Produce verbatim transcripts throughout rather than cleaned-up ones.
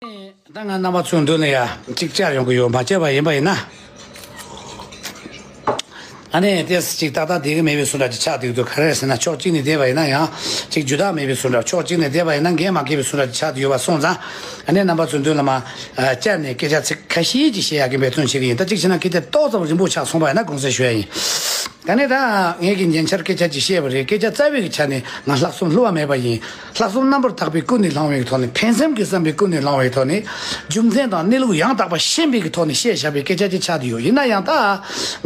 ད་ང་རྣམ་པ་ཚོའི་མདུན་ལ་ཡ་གཅིག་བཅར་ཡོང་གི་ཡོད། མ་བཅར་བ་ཡིན་པ་ཡིན་ན། ཨ་ནི་ཏོག་ཙམ་ཅིག་ཏག་ཏག་བསྡད་ཀྱི་མེད་པའི་བཟོ་འདྲ་ཅིག་ཆགས་བསྡད་འདུག་ག་རེ་ཟེར་ན། ཕྱོགས་གཅིག་ནས་བསྡད་པ་ཡིན་ན་ཡང་ཅིག་འཇུ་དག་མེད་པའི་བཟོ་འདྲ། ཕྱོགས་གཅིག་ནས་བསྡད་པ་ཡིན་ན་འགན་མ་འཁྱེར་བའི་བཟོ་འདྲ་ཅིག་ཆགས་བསྡད་ཡོད་པ་སོང་ཙང་། ཨ་ནི་རྣམ་པ་ཚོའི་མདུན་ལ་མར་བཅར་ནས་སྐད་ཆ་ཚིག་ཁ་ཤས་ཅིག་བཤད་ཡག་གི་འབད་བརྩོན་བྱེད་ཀྱི་ཡིན། ད་གཅིག་བྱས་ན་སྐད་ཆ་ཏོག་ཙམ་རིང་པོ་ཆགས་སོང་བ་ཡིན་ན་དགོངས་སེལ་ཞུ་ཡ་ཡིན། ད་ནི་ད་ངས་ཀྱི་ཉན་འཆར་སྐད་ཆ་ཅིག་བཤད་པ་རེད། སྐད་ཆ་རྩ་བའི་གི་ཆ་ནས་ང་ལྷག་བསམ་བསླུ་བ་མེད་པ་ཡིན། ལྷག་བསམ་རྣམ་པར་དག་པའི་ཀུན་ནས་བསླངས་པའི་ཐོག་ནས། ཕན་སེམས་ཀྱི་བསམ་པའི་ཀུན་ནས་བསླངས་པའི་ཐོག་ནས། རྒྱུ་མཚན་དང་གནས་ལུགས་ཡང་དག་པ་ཤེས་པའི་གི་ཐོག་ནས་བཤད་བཞག་པའི་སྐད་ཆ་ཅིག་ཆགས་བསྡད་ཡོད། ཡིན་ན་ཡང་ད་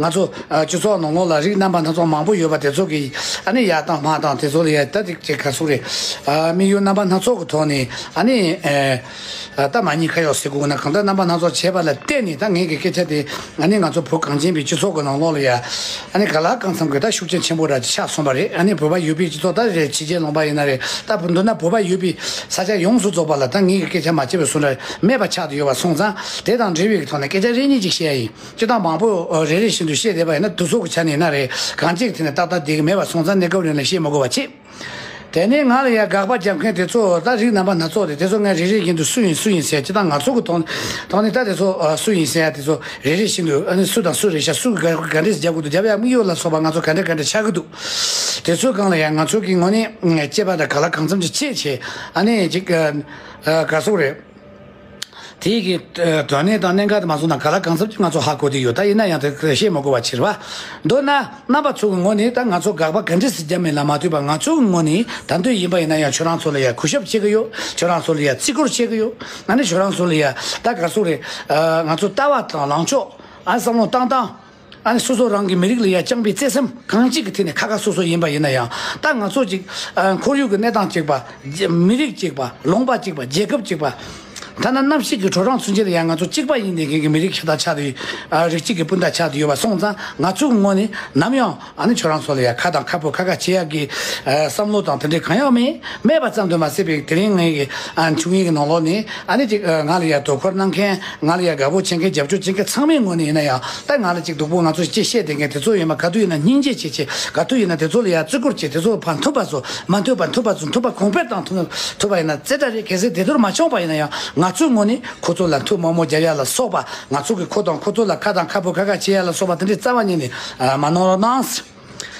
ང་ཚོ་ཨ་སྤྱི་ཚོགས་ནང་ལོགས་ལ་རིགས་རྣམ་པ་སྣ་ཚོགས་མང་པོ་ཡོད་པ་དེ་ཚོ་གིས་ཨ་ནི་ཡར་བཏང་མར་བཏང་དེ་ཚོ་ལ་ཡ་ད་ཅིག་ཅིག་ག་ཟེར་དགོས་རེད། ཨ་དམིགས་ཡུལ་རྣམ་པ་སྣ་ཚོགས་ཀྱི་ཐོག་ནས་ཨ་ནི་ཨ་ད་མ་ཉེས་ཁ་གཡོགས་ཟེར་དགོས་ན། གང་ལྟར་རྣམ་པ་སྣ་ཚོགས་བྱས་པ་ལ་བརྟེན་ནས་ད་ངས་ཀྱི་སྐད་ཆ་དེ་ཨ་ནི་ང་ཚོ་བོད་གངས་ཅན་པའི་སྤྱི་ཚོགས་ཀྱི་ནང་ལོགས་ལ་ཡ་ཨ་ནི་ག་ལ་གང་འཚམ་གྱི་ད་ཤུགས་རྐྱེན་ཆེན་པོ་འདྲ་ཅིག་ཆགས་སོང་བ་རེད། ཨ་ནི་བོད་པ་ཡུལ་པའི་སྤྱི་ཚོགས་ད་རེད། ཕྱི་རྒྱལ་ལུང་པ་ཡིན་ན་རེད། ད་མདོར་ན་བོད་པ་ཡུལ་པའི་ས་ཆ་ཡོངས་སུ་རྫོགས་པ་ལ་ད་ངས་ཀྱི་སྐད་ཆ་མ་བྱས་པའི་བཟོ་འདྲ་མེད་པ་ཆགས་བསྡད་ཡོད་པ་སོང་ཙང་། དེ་དང་འབྲེལ་བའི་གི་ཐོག་ནས་སྐད་ཆ་རེ་གཉིས་ཅིག་བཤད་ཡ་ཡིན། སྤྱིར་བཏང་མང་པོ་རེ་རེ་བཞིན་དུ་བཤད་བསྡད་པ་ཡིན་ན་དུས་ཚོད་ཀྱི་ཆ་ནས་ཡིན་ན་རེད། གང་ཅིག་དེ་ནས་ཏག་ཏག་བསྡད་ཀྱི་མེད་པ་སོང་ཙང་གནས་སྐབས་རིང་ལ་བཤད་མི་དགོས་པ་བྱེད། དེ་ནས་ང་ལ་ཡ་དགག་པ་རྒྱབ་མཁན་དེ་ཚོ་ད་རིགས་རྣམ་པ་སྣ་ཚོགས་རེད། དེ་ཚོ་ངས་རེ་རེ་བཞིན་དུ་སུ་ཡིན་སུ་ཡིན་ཟེར། སྤྱིར་བཏང་ང་ཚོ་གི་ཐོག་ཐོག་ནས་ད་དེ་ཚོ་ཨ་སུ་ཡིན་ཟེར་ཡ་དེ་ཚོ་རེ་རེ་བཞིན་དུ་ཨ་ནི་སུ་དང་སུ་རེད་ཤག་སུ་ག་ག་འདྲས་རྒྱབ་དགོས་འདུག་རྒྱབ་ཡ་དམིགས་ཡུལ་ལ་སོགས་པ་ང་ཚོ་ག་འདྲས་ག་འདྲས་ཆགས་ཀྱི་འདུག་དེ་ཚོའི་སྒང་ལ་ཡ་ང་ཚོ་གི་ངོས་ནས་དཔྱད་པ་དང་ག་ལ་གང་འཚམ་ཅིག་བྱས་བྱས་ཨ་ནི་ཅིག་ཨ་ཨ་ག་ཟེར་དགོས་རེད། དེའི་གི་ཨ་དོན་གནད་དང་གནད་འགག་དེ་མ་སོང་ན་ག་ལ་གང་འཚམ་ཅིག་ང་ཚོ་ཧ་གོ་བསྡད་ཡོད། ད་ཡིན་ན་ཡང་དེ་བཤད་མ་དགོས་པ་བྱེད་རེད་བ། མདོར་ན་རྣམ་པ་ཚོ་གི་ངོས་ནས་ད་ང་ཚོ་དགག་པ་ག་འདྲས་སེ་རྒྱབ་མིན་ལ་མ་ལྟོས་པར་ང་ཚོ་གི་ངོས་ནས་ད་དུང་ཡིན་པ་ཡིན་ན་ཡང་ཁྱོད་རང་ཚོ་ལ་ཡ་གུས་ཞབས་བྱེད་ཀྱི་ཡོད། ཁྱོད་རང་ཚོ་ལ་ཡ་བརྩི་བཀུར་བྱེད་ཀྱི་ཡོད། ཨ་ནི་ཁྱོད་རང་ཚོ་ལ་ཡ་ད་ག་ཟེར་དགོས་རེད། ཨ་ང་ཚོ་ལྟ་བ་དང་ལངས་ཕྱོགས། ཨ་བསམ་བློ་བཏང་སྟངས། ཨ་ནི་སོ་སོ་རང་གི་མི་རིགས་ལ་ཡ་བཅངས་པའི་བརྩེ་སེམས་གང་ཅིག་གི་ཐད་ནས་ཁ་ཁ་སོ་སོ་ཡིན་པ་ཡིན་ན་ཡང་། ད་ང་ཚོ་ཅིག་ཨ་ཁོར་ཡུག་གི་གནས་སྟངས་གཅིག་པ། རྒྱ་མི་རིགས་གཅིག་པ། ལུང་པ་གཅིག་པ། རྒྱལ་ཁབ་གཅིག་པ། ཐ་ན་གནམ་གཤིས་ཀྱི་དྲོ་གྲང་ཚུན་ཆད་ལ་ཡང་ང་ཚོ་གཅིག་པ་ཡིན་བསྡད་མཁན་གྱི་མི་རིགས་ཤིག་དང་ཆགས་ཏེ། ཨ་རིགས་གཅིག་གི་སྤུན་ཟླ་ཆགས་ཏེ་ཡོད་པ་སོང་ཙང་། ང་ཚོའི་ངོས་ནས་ནམ་ཡང་ཨ་ནི་ཁྱོད་རང་ཚོ་ལ་ཡ་ཁ་དང་ཁ་སྤོ་ཁ་ཁ་བྱེད་ཡག་གི་ཨ་བསམ་བློ་དང་དེ་འདྲའི་གང་ཡང་མེད། མེད་པ་ཙམ་དུ་མ་ཟད་པའི་དེ་རིང་ངའི་གི་ཨ་འཁྲུངས་ཡིག་གི་ནང་ལོགས་ནས་ཨ་ནི་ཅིག་ཨ་ང་ལ་ཡ་དོ་ཁུར་གནང་མཁན། ང་ལ་ཡ་དགའ་པོ་བྱེད་མཁན། རྒྱབ་སྐྱོར་བྱེད་མཁན་ཚང་མའི་ངོས་ནས་ཡིན་ན་ཡང་། ད་ང་ལ་ཅིག་སྡུག་པོ་ང་ཚོ་ཅིག་བཤད་བསྡད་མཁན་དེ་ཚོ་ཡིན་པ། ག་དུས་ཡིན་ན་སྙིང་རྗེ་བྱེད་བྱེད། ག་དུས་ཡིན་ན་དེ་ཚོ་ལ་ཡ་བརྩི་བཀུར་བྱེད། དེ་ཚོ་ཕར་མཐུན་པ་བཟོ། མ་མཐུན་པ་མཐུན་པ་བཟོ། མཐུན་པ་གོང་འཕེལ་བཏང་ཐུབ་ཐུབ་པ་ཡིན་ན། གལ་སྲིད་དེ་ལྟར་མ་བྱུང་བ་ཡིན་ན་ཡང་། ང་ཚོའི་ངོས་ནས་ཁོ་ཚོ་ལ་མཐུ་མང་མོ་རྒྱབ་ཡ་ལ་སོགས་པ། ང་ཚོ་གི་ཁོ་དང་ཁོ་ཚོ་ལ་ཁ་དང་ཁ་སྤོ་ཁ་ཁ་བྱེད་ཡ་ལ་སོགས་པ་དེ་འདྲའི་རྩ་བ་ཉིད་ནས་ཨ་མ་གནང་རོགས་གནང་།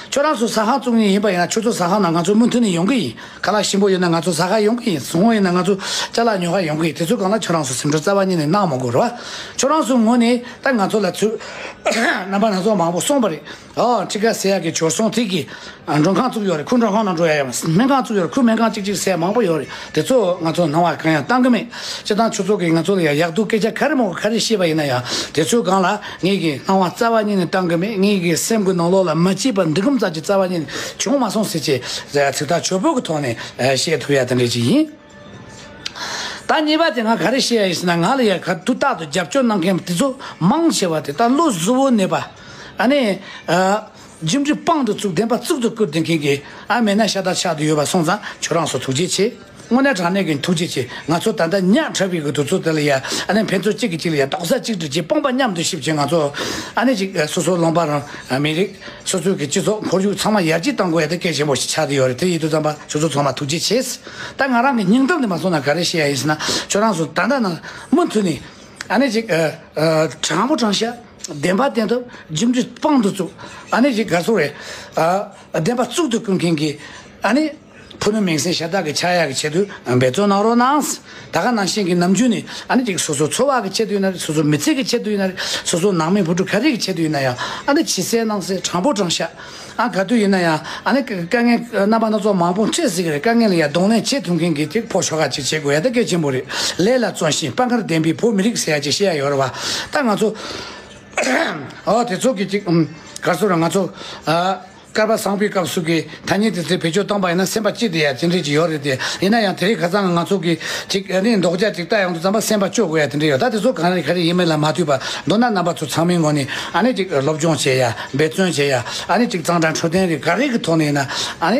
ཁྱོད་རང་ཚོ་ཟ་ཁང་བཙུགས་མཁན་ཡིན་པ་ཡིན་ན། ཁྱོད་ཚོ་ཟ་ཁང་ནང་ང་ཚོ་མུ་མཐུད་ནས་ཡོང་གི་ཡིན། ཁ་ལག་ཞིམ་པོ་ཡོད་ན་ང་ཚོ་ཟ་ག་ཡོང་གི་ཡིན། བཟང་བོ་ཡིན་ན་ང་ཚོ་ཅ་ལག་ཉོ་ག་ཡོང་གི་ཡིན། དེ་ཚོའི་སྒང་ལ་ཁྱོད་རང་ཚོ་སེམས་ཁྲལ་རྩ་བ་ཉིད་ནས་གནང་མ་དགོས་རེད་བ། ཁྱོད་རང་ཚོའི་ངོས་ནས་ད་ང་ཚོ་ལ་ཚུར་རྣམ་པ་སྣ་ཚོགས་མང་པོ་གསུངས་པ་རེད། ཨོ་ཁྲི་ཀ་ཟེར་ཡག་གི་བྱོལ་སོང་དེ་གི་མགྲོན་ཁང་བཙུགས་ཡོད་རེད། ཁོ་མགྲོན་ཁང་ནང་འགྲོ་ཡ་ཡོད་མ། སྨན་ཁང་བཙུགས་ཡོད་རེད། ཁོ་སྨན་ཁང་གཅིག་གཅིག་ཟེར་ཡ་མང་པོ་ཡོད་རེད། དེ་ཚོ་ང་ཚོ་སྣང་བ་གང་ཡང་བཏང་གི་མེད། སྤྱིར་བཏང་ཁྱོད་ཚོ་གིས་ང་ཚོ་ལ་ཡ་ཡག་སྡུག་སྐད་ཆ་ག་རེ་མང་པོ་ག་རེ་བཤད་པ་ཡིན་ན་ཡང་། དེ་ཚོའི་སྒང་ལ་ངེད་ཀྱིས་སྣང་བ་རྩ་བ་ཉིད་ནས་བཏང་གི་མེད། ངེད་ཀྱི་སེམས་ཀྱི་ནང་ལོགས་ལ་མ་སྐྱིད་པ་འདི་གམ་ཙམ་གྱི་རྩ་བ་ཉིད་ནས་བྱུང་མ་སོང་ཟེར་བྱས་ཟེར་ཡ་ཚིག་ཐག་ཆོད་པོ་གི་ཐོག་ནས་བཤད་ཐུབ་ཡ་དེ་འདྲ་ཅིག་ཡིན། ད་གཉིས་པ་དེ་ང་ག་རེ་བཤད་ཡ་ཡིན་ཟེར་ན། ང་ལ་ཡ་ག་དུས་རྟག་ཏུ་རྒྱབ་སྐྱོར་གནང་མཁན་དེ་ཚོ་མང་ཆེ་བ་དེ་ད་བློ་གཟུ་བོ་ནས་པ། ཨ་ནི་ཨ་རྒྱུ་འབྲས་དཔང་དུ་བཙུགས། བདེན་པ་གཙུག་ཏུ་བཀུར་བསྡད་མཁན་གྱི་ཨ་མེད་ན་ཤ་སྟག་ཆགས་བསྡད་ཡོད་པ་སོང་ཙང་། ཁྱོད་རང་ཚོ་ཐུགས་རྗེ་ཆེ། དངོས་གནས་དྲང་གནས་ཀྱི་ཐུགས་རྗེ་ཆེ། ང་ཚོ་ད་ལྟ་ཉག་ཕྲ་བའི་གི་དུས་ཚོད་དེ་ལ་ཡ། ཨ་ནི་ཕན་ཚུན་གཅིག་གིས་གཅིག་ལ་ཡ་རྡོག་རྩ་གཅིག་སྒྲིལ་གྱིས་དཔུང་པ་མཉམ་དུ་གཤིབ་བྱས། ང་ཚོ་ཨ་ནི་ཅིག་སོ་སོའི་ལུང་པ་རང་། མི་རིགས། སོ་སོའི་གི་སྤྱི་ཚོགས་ཁོར་ཡུག་ཚང་མ་ཡར་རྒྱས་གཏང་དགོས་ཡ་དེ་གལ་ཆེན་པོ་ཞིག་ཆགས་བསྡད་ཡོད་རེད། དེ་ཡིན་དུས་ཙམ་པ་ཁྱོད་ཚོ་ཚང་མ་ཐུགས་རྗེ་ཆེ། ད་ང་རང་གི་སྙིང་གཏམ་དེ་མ་སོང་ན་ག་རེ་བཤད་ཡ་ཡིན་ཟེར་ན། ཁྱོད་རང་ཚོ་ད་ལྟ་ནས་མུ་མཐུད་ནས་ཨ་ནི་ཅིག་ཨ་ཨ་དྲང་པོ་དྲང་བཞག་བདེན་པ་བདེན་ཐོབ། རྒྱུ་འབྲས་དཔང་དུ་བཙུགས། ཨ་ནི་ཅིག་ག་ཟེར་རེད། ཨ་བདེན་པ་གཙུག་ཏུ་བཀུར་མཁན་གྱི་ཨ་ནི་ཕུ་ནུ་མིང་སྲིང་ཤ་སྟག་གི་ཆགས་ཡག་གི་ཆེད་དུ་འབད་བརྩོན་གནང་རོགས་གནང་། ད་ག་ནང་བཞིན་གྱི་ནམ་རྒྱུན་ནས་ཨ་ནི་ཅིག་སོ་སོའི་འཚོ་བ་གི་ཆེད་དུ་ཡིན་ན་རེད། སོ་སོའི་མི་ཚེ་གི་ཆེད་དུ་ཡིན་ན་རེད། སོ་སོའི་ནང་མི་བུ་ཕྲུག་ག་རེ་གི་ཆེད་དུ་ཡིན་ན་ཡང་། ཨ་ནི་ཕྱི་གསལ་ནང་གསལ་དྲང་པོ་དྲང་བཞག་ཨ་ག་དུས་ཡིན་ན་ཡང་། ཨ་ནི་དཀའ་ངལ་རྣམ་པ་སྣ་ཚོགས་མང་པོ་འཕྲད་སྲིད་ཀྱི་རེད། དཀའ་ངལ་ལ་ཡང་གདོང་ལེན་བྱེད་ཐུབ་མཁན་གྱི་ཅིག་ཕོ་ཤོག་ཁག་ཅིག་བྱེད་དགོས་ཡ་དེ་གལ་ཆེན་པོ་རེད། ལས་ལ་བརྩོན་ཞིང་དཔའ་ངར་ལྡན་པའི་བོད་མི་རིགས་ཟེར་ཡ་ཅིག་བཤད་ཡ་ཡོད་རེད་བ། ད་ང་ཚོ་ཨོ་དེ་ཚོ་གི་ཅིག་ཨམ་ག་ཚོད་ར། ང་ཚོ་ཨ་སྐལ་པ་བཟང་པོའི་སྐབས་སུ་གི་ཐ་སྙད་དེ་ཚོ་བེད་སྤྱོད་བཏང་པ་ཡིན་ན་སེམས་པ་སྐྱིད་བསྡད་ཡ་དེ་འདྲས་ཅིག་ཡོད་རེད་དེ། ཡིན་ན་ཡང་དེ་རིང་ཁ་སང་ང་ཚོ་གི་ཅིག་ཨ་ནི་མདོག་ཅག་ཅིག་ལྟ་ཡོང་དུས་ཙམ་པ་སེམས་པ་སྐྱོ་དགོས་ཡ་དེ་འདྲས་ཡོད། ད་དེ་ཚོ་གང་རེད་ག་རེ་ཡིན་མིན་ལ་མ་ལྟོས་པར། མདོར་ན་རྣམ་པ་ཚོ་ཚང་མའི་ངོས་ནས་ཨ་ནི་ཅིག་སློབ་སྦྱོང་བྱེད་ཡ། འབད་བརྩོན་བྱེད་ཡ། ཨ་ནི་ཅིག་གཙང་སྦྲ་འཕྲོད་བསྟེན་རིགས་ག་རེ་གི་ཐོག་ནས་ཡིན་ན་ཨ་ནི་